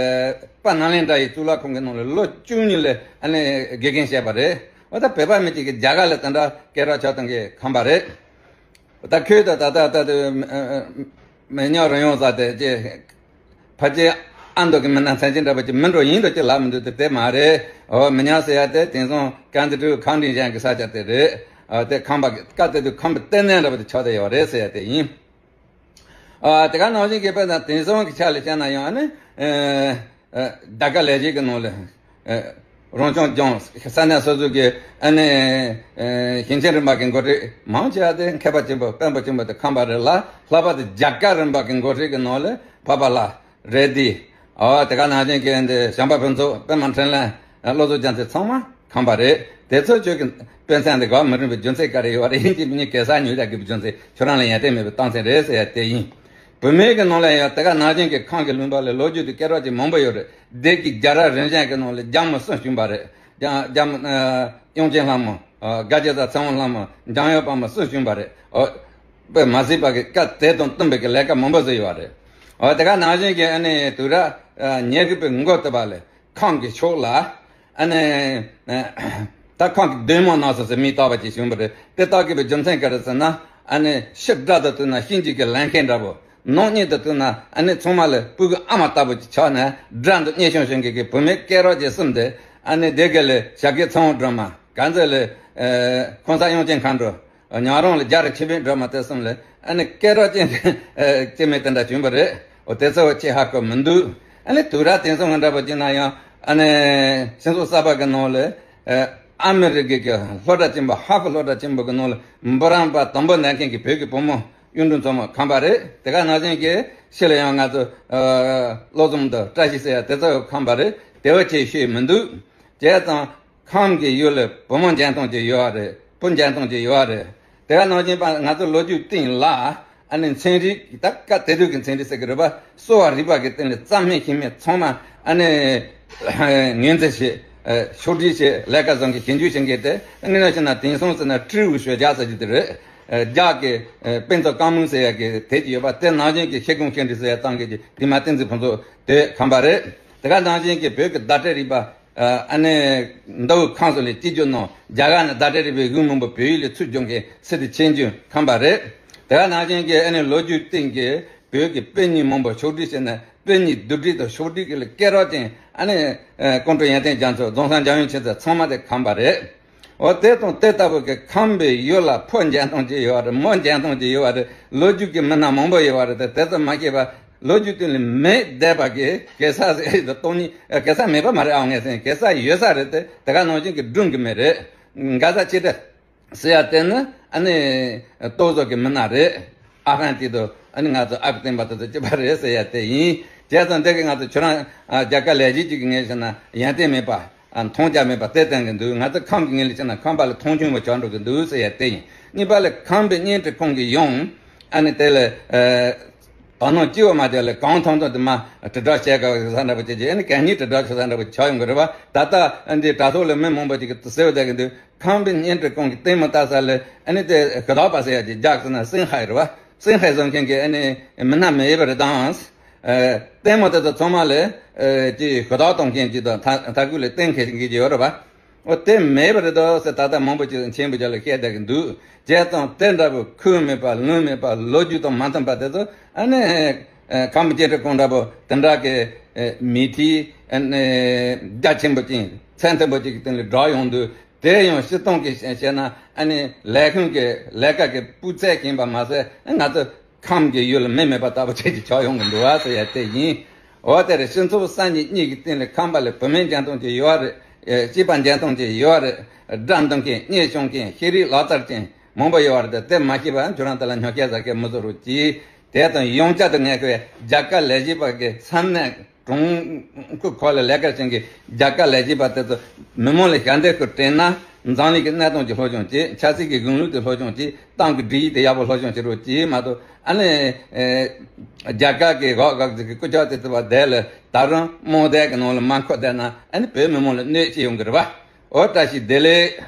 དཔལ་ནཱ་ལེནྡྲ་ཡི་གཙུག་ལག་ཁང་གི་ནང་ལ་ལོ་བཅུ་གཉིས་ལ་ཨ་ནི་དགེ་རྒན་བྱས་པ་རེད། འོ་ད་བོད་པ་མི་གཅིག་གིས་རྒྱ་གར་ལ་དེ་འདྲ་སྐད་གྲགས་ཆགས་བཏང་གི་ཁམས་པ་རེད། ད་ཁོས་ད་ད་ད་ད་དུ་མི་ཉག་རོལ་དབྱངས་ཟེར་དེ་ཅི། ཕལ་ཆེར་ཨ་མདོ་གི་མི་སྣ་མཚན་ཅན་འདྲ་པོ་ཅིག་མིན་འགྲོ་ཡིན་འགྲོ་ཅིག་ལབ་མི་འདུག། དེ་དེ་མ་རེད། འོ་མི་ཉག་ཟེར་ཡ་དེ་དེང་སང་བཀའ་འདུས་ཁང་འདྲེན་གཞན་གྱི་ས་ཆ་དེ་རེད། འོ་དེ་ཁམས་པ་གི་སྐབས་དེ་དུས་ཁམས་པའི་ལྟེ་གནས་འདྲ་པོ་དེ་ཆགས་བསྡད་ཡོད་རེད་ཟེར་ཡ་དེ་ཡིན། ཨ་དེ་ག་ནང་བཞིན་གྱི་དཔེར་ན་དེང་སང་གི་ཆ་ལ་བཤད་ན་ཡང་ཨ་ནི་ཨ་ཨ་རྒྱ་གར་ལས་བྱེད་ཀྱི་ནང་ལ་ཨ་རང་སྐྱོང་ལྗོངས་ས་གནས་སོ་སོ་གི་ཨ་ནི་ཨ་ཞིང་ཆེན་རིམ་པ་གི་འགོ་ཁྲིད་མང་ཆེ་བ་དེ་མཁས་པ་ཆེན་པོ་དཔོན་པོ་ཆེན་པོ་དེ་ཁམས་པ་རེད་ལ། ལྷག་པར་དུ་རྒྱ་གར་རིམ་པ་གི་འགོ་ཁྲིད་ཀྱི་ནང་ལ་འཕགས་པ་ལྷ། རེད་དེ། ཨོ་དེ་ག་ནང་བཞིན་གྱི་འདི་བྱམས་པ་ཕུན་ཚོགས། པད་མ་འཕྲིན་ལས། བློ་བཟང་རྒྱལ་མཚན། ཚང་མ་ཁམས་པ་རེད། དེ་ཚོ་ཁྱོད་ཀྱི་དཔེ་མཚོན་དེ་ག་མི་རུང་བའི་རྒྱུ་མཚན་ག་རེ་ཡོད་རེད། ཡིན་གྱི་མིན་གྱི་གེ་སར་ཉོས་རྒྱུ་གི་རྒྱུ་མཚན་ཁྱོད་རང་ལ་ཡོན་ཏན་མེད་པའི་རྟགས་མཚན་རེད་ཟེར་ཡ་དེ་ཡིན། བུད་མེད་ཀྱི་ནང་ལ་ཡང་དེ་ག་ནང་བཞིན་གྱི་ཁམས་ཀྱི་ལུང་པ་ལ་ལོ་རྒྱུས་དེ་སྐད་གྲགས་ཅན་མང་པོ་ཡོད་རེད། སྡེ་དགེ་རྒྱལ་རབས་རིམ་བྱོན་གྱི་ནང་ལ་རྒྱལ་མོ་གསུམ་བྱོན་པ་རེད། རྒྱ་རྒྱལ་མོ་ཨ་དབྱངས་ཅན་ལྷ་མོ། ཨ་སྒ་རྒྱལ་ཚ་ཚེ་དབང་ལྷ་མོ། འཇམ་དབྱངས་དཔལ་མོ་གསུམ་བྱོན་པ་རེད། ཨོ། དཔེ་མ་སྲིད་པ་གི་སྐབས་དེ་དང་བསྟུན་པའི་གི་ལས་ཀ་མང་པོ་བཟོས་ཡོད་རེད། ཨོ་དེ་ག་ནང་བཞིན་གྱི་ཨ་ནི་དུས་རབས་ཉེར་དགུ་པའི་འགོ་ཐུག་པ་ལས་ཁམས་ཀྱི་ཕྱོགས་ལ་ཨ་ནི་ད་ཁམས་ཀྱི་འདོད་མོ་ནང་སོ་སོའི་མི་བཏགས་པ་ཅིག་བྱུང་བ་རེད། དེ་བཏགས་དགོས་པའི་རྒྱུ་མཚན་ག་རེ་ཟེར་ན། ཨ་ནི་ཤི་དགྲ་དང་བསྟུན་ན་གཤིན་རྗེ་གི་ལས་མཁན་འདྲ་པོ། ནག་ཉེས་དང་བསྟུན་ན་ཨ་ནི་ཚང་མ་ལ་སྤུ་གུ་ཨ་མ་ལྟ་བུ་ཅིག་ཆགས་ནས་དགྲ་འདུལ་གཉེན་སྐྱོང་བྱེད་མཁན་གྱི་བུད་མེད་སྐད་གྲགས་ཅན་གསུམ་དེ། ཨ་ནི་སྡེ་དགེ་ལ་ཞྭ་སྒབ་ཚེ་དབང་སྒྲོལ་མ། དཀར་མཛེས་ལ་ཨ་གོང་ས་དབྱངས་ཅན་མཁའ་འགྲོ། ཉག་རོང་ལ་རྒྱ་རི་ཆོས་འཕེལ་སྒྲོལ་མ། དེ་གསུམ་ལ་ཨ་ནི་སྐད་གྲགས་ཅན་ཨ་སྐྱེ་དམན་དེ་འདྲ་བྱུང་བ་རེད། འོ་དེ་ཚོ་ཁྱེད་ཧ་གོ་མི་འདུག་ཨ་ནི་དུས་རབས་དེང་སང་གི་འདྲ་པོ་བྱས་ན་ཡང་ཨ་ནི་སྤྱི་ཚོགས་གསར་པ་གི་ནང་ལ་ཨ་ཨ་མི་རི་ཀའི་གི་སློབ་གྲྭ་ཆེན་པོ། ཧར་ཝརཌ་སློབ་གྲྭ་ཆེན་པོ་གི་ནང་ལ་འབུམ་རམས་པ་དང་པོ་གནང་མཁན་གྱི་བོད་ཀྱི་བུ་མོ་གཡུང་དྲུང་མཚོ་མོ་ཁམས་པ་རེད། དེ་ག་ནང་བཞིན་གྱི་ཕྱི་ལ་ཡང་ང་ཚོ་ཨ་བློ་བཟང་དང་བཀྲ་ཤིས་ཟེར་ཡ་དེ་ཚོ་ཁམས་པ་རེད། དེ་བ་ཁྱེད་ཤེས་མི་འདུག་བྱས་ཙང་། ཁམས་ཀྱི་ཡུལ་ལ་བུ་མོ་འཇོན་ཐང་ཅིག་ཡོད་རེད། བུ་འཇོན་ཐང་ཅིག་ཡོད་རེད། དེ་ག་ནང་བཞིན་པ་ང་ཚོ་ལོ་རྒྱུས་སྟེང་ལ་ཨ་ནི་ཚན་རིག་ད་སྐབས་དེ་དུས་ཀྱི་ཚན་རིག་ཟེར་གི་རེད་པ། གསོ་བ་རིག་པ་གི་སྟེང་ལ་རྩ་མེད་ཤི་མེད་ཚང་མ་ཨ་ནི་ངོས་འཛིན་བྱེད། ཕྱོགས་སྒྲིག་བྱེད། ལས་ཀ་བཟང་གི་ཞིབ་འཇུག་བྱེད་མཁན་དེ་དངོས་གནས་བྱས་ན་དེང་སང་ཟེར་ན་ཀྲི་ཝུ་ཞོ་རྒྱག་ཟེར་རྒྱུ་དེ་རེད། རྒྱག་གི་དཔེ་མཛོད་བཀའ་མོལ་ཟེར་ཡ་གི་དེ་ཅིག་ཡོད་པ། དེ་ནང་བཞིན་གྱི་ཤེལ་སྒོང་ཤེལ་འབྲི་ཟེར་ཡ་བཏང་མཁན་གྱི་དེ་མ་བསྟན་འཛིན་ཕུན་ཚོགས་དེ་ཁམས་པ་རེད། དེ་ག་ནང་བཞིན་གྱི་བོད་ཀྱི་བརྡ་སྤྲོད་རིག་པ། ཨ་ནི་མདོ་དབུས་ཁམས་གསུམ་ལ་གཅིག་གྱུར་ནང་རྒྱ་གར་ནས་བརྡ་སྤྲོད་རིག་པའི་དབུ་མང་པོ་བོད་ཡིག་ལ་ཚུར་སྦྱོང་མཁན་སི་ཏུ་ཆོས་འབྱུང་ཁམས་པ་རེད། དེ་ག་ནང་བཞིན་གྱི་ཨ་ནི་ལོ་རྒྱུས་སྟེང་གི་བོད་ཀྱི་དཔེ་རྙིང་མང་པོ་ཕྱོགས་སྒྲིག་བྱས་ནས་དཔེ་རྙིང་བསྡུ་སྒྲིག་དང་ཕྱོགས་སྒྲིག་གི་ལ་སྐད་གྲགས་ཅན་ཨ་ནི་ཀོང་སྤྲུལ་ཡོན་ཏན་རྒྱ་མཚོ། རྫོང་སར་འཇམ་དབྱངས་ཆོས་མཚོ། ཚང་མ་དེ་ཁམས་པ་རེད། འོ་དེ་དང་དེ་ལྟ་བུ་གི་ཁམས་པའི་ཡུལ་ལ་ཕོ་འཇོན་ཐང་ཅིག་ཡོད་རེད། མོ་འཇོན་ཐང་ཅིག་ཡོད་རེད། ལོ་རྒྱུས་ཀྱི་མི་སྣ་མང་པོ་ཡོད་རེད་དེ། དེ་ཙམ་མ་ཤེས་པ་ལོ་རྒྱུས་སྟེང་ལ་མེད་བསྡད་པ་གི་གེ་སར་ཟེར་དེ་སྟོང་ཉིད་གེ་སར་མེད་པ་མ་རེད་ཨང་། ངས་ཟེར་གེ་སར་ཡོད་ས་རེད་དེ། དེ་ག་ནང་བཞིན་གྱི་སྒྲུང་གི་མི་རེད། མགར་བཟའ་ཆོས་གྲགས་ཟེར་ཡ་དེ་ནི་ཨ་ནི་ཏོག་བཟོ་གི་མི་སྣ་རེད། ཨ་ཧན་དེ་དུ་ཨ་ནི་ང་ཚོ་ཨ་ཁུ་སྟོན་པ་དེ་ཚོ་གཅིག་པ་རེད་ཟེར་ཡ་དེ་ཡིན། བྱས་ཙང་འདི་གི་ང་ཚོ་ཁྱོད་རང་ཨ་རྒྱ་གར་ལས་བྱེད་ཅིག་གི་ངས་བཤད་ན་ཡོན་ཏན་མེད་པ། ཨ་མཐོང་རྒྱ་མེད་པ་དེ་བསྟན་གི་འདུག་ང་ཚོ་ཁམས་ཀྱི་ངོས་ལ་བྱས་ན་ཁམས་པ་ལ་མཐོང་ཆུང་བ་ཆགས་འགྲོ་གི་འདུག་ཟེར་ཡ་དེ་ཡིན། གཉིས་པ་ལ་ཁམས་པའི་བརྙན་འཕྲིན་ཁང་གི་ཡང་ཨ་ནི་དེ་ལ་ཨ་དོ་སྣང་སྐྱེ་བ་མ་བྱས་ལ་གང་ཐོན་ཐོན་དུ་མ་དྲིལ་བསྒྲགས་བྱས་ག་ས་འདྲ་པོ་བྱེད་ཀྱི་ཨ་ནི་གད་སྙིགས་དྲིལ་བསྒྲགས་བྱེད་ས་འདྲ་པོ་ཆགས་ཡོང་གི་རེད་པ། ད་ལྟ་ཨ་འདི་དྲ་ཐོག་ལ་མི་མང་པོ་ཅིག་གིས་ཟེར་བསྡད་གི་འདུག་ཁམས་པའི་བརྙན་འཕྲིན་ཁང་གི་ལྟད་མོ་ལྟ་ས་ལ་ཨ་ནི་དེ་གི་དོག་པ་ཟེར་ཡ་ཅིག་རྒྱག་ཟེར་ན་སིང་ཧའེ་རེད་པ། སིང་ཧའེ་བཟོ་མཁན་གྱི་ཨ་ནི་མི་སྣ་མེད་པ་རེད་དང་། ལྟད་མོ་དེ་ཚོ་ཚང་མ་ལ་ཅིག་གི་དོག་གཏོང་མཁན་ཅིག་དང་མཐའ་མཐའ་ཁུལ་ལ་བསྟན་མཁན་ཅིག་ཡོད་རེད་པ། འོ་དེ་མེད་པ་རེད་དོ་ཟེར་ད་ལྟ་མང་པོ་ཅིག་མཆན་པོ་ཅིག་ལ་བཤད་བསྡད་གི་འདུག་བྱས་ཙང་དེ་འདྲ་པོ་ཁུངས་མེད་པ་ལུང་མེད་པ་ལོ་རྒྱུས་དང་མ་མཐུན་པ་དེ་ཚོ་ཨ་ནི་ཁམས་པའི་བརྙན་འཕྲིན་ཁང་འདྲ་པོ་དེ་འདྲ་གི་མི་ཐི་ཨ་ནི་རྒྱ་ཆེན་པོ་ཅིག་ཚད་མཐོན་པོ་ཅིག་གི་སྟེང་ལ་བསྒྲགས་ཡོང་དུས། དེ་ཡང་སྤྱིར་བཏང་གི་བཤད་ན་ཨ་ནི་ལས་ཁུངས་ཀྱི་ལས་ཀ་གི་སྤུས་ཚད་ཡིན་པ་མ་ཟད། ང་ཚོ་ཁམས་ཀྱི་ཡུལ་ལ་མི་མེད་པ་ལྟ་བུ་བྱེད་ཀྱི་ཆགས་ཡོང་གི་འདུག་བ་ཟེར་ཡ་དེ་ཡིན། འོ་དེར་སྤྱི་ཚོགས་གསར་རྙིང་གཉིས་ཀྱི་སྟེང་ལ་ཁམས་པ་ལ་བུད་མེད་འཇོན་ཐང་ཅིག་ཡོད་རེད། སྐྱེས་པ་འཇོན་ཐང་ཅིག་ཡོད་རེད། དགྲ་འདུལ་མཁན་གཉེན་སྐྱོང་མཁན་ཤེས་རིག་ལག་རྩལ་ཅན་མང་པོ་ཡོད་རེད་དེ། དེ་མ་ཤེས་པ་ཁྱོད་རང་དེ་ལ་ཉོ་སྐྱེལ་ཟ་སྐྱེལ་མི་བཟོ་རོགས་གྱིས། དེ་དང་ཡང་བསྐྱར་དུ་ངས་ཁོའི་རྒྱ་གར་ལས་བྱེད་པ་གི་ས་གནས། གྲོང་ཁྱེར་ཁག་ལ་ལས་ཀ་བྱེད་མཁན་རྒྱ་གར་ལས་བྱེད་པ་དེ་ཚོ་མི་མང་ལ་ཞལ་འདེབས་ཤིག་སྤྲད་ན་འཛམ་གླིང་གི་གནས་སྟངས་ཀྱི་སློབ་སྦྱོང་བྱེད། ཆབ་སྲིད་ཀྱི་གཞུང་ལུགས་དེ་སློབ་སྦྱོང་བྱེད། ཏང་གི་སྒྲིག་གཞི་དེ་ཡག་པོ་སློབ་སྦྱོང་བྱེད་རོགས་གྱིས་མ་གཏོགས། ཨ་ནི་རྒྱ་གར་གྱི་འོག་འོག་ཅིག་གི་སྐུ་ཕྱོགས་དེ་ཚོ་བ་དེ་ལ་ད་རུང་རྨོངས་དད་ཀྱི་ནང་ལ་མ་འཁོར་བསྡད་ན་ཨ་ནི་བོད་མི་མང་ལ་གནོད་སྐྱེལ་ཡོང་གི་རེད་པ། འོ་བཀྲ་ཤིས་བདེ་ལེགས།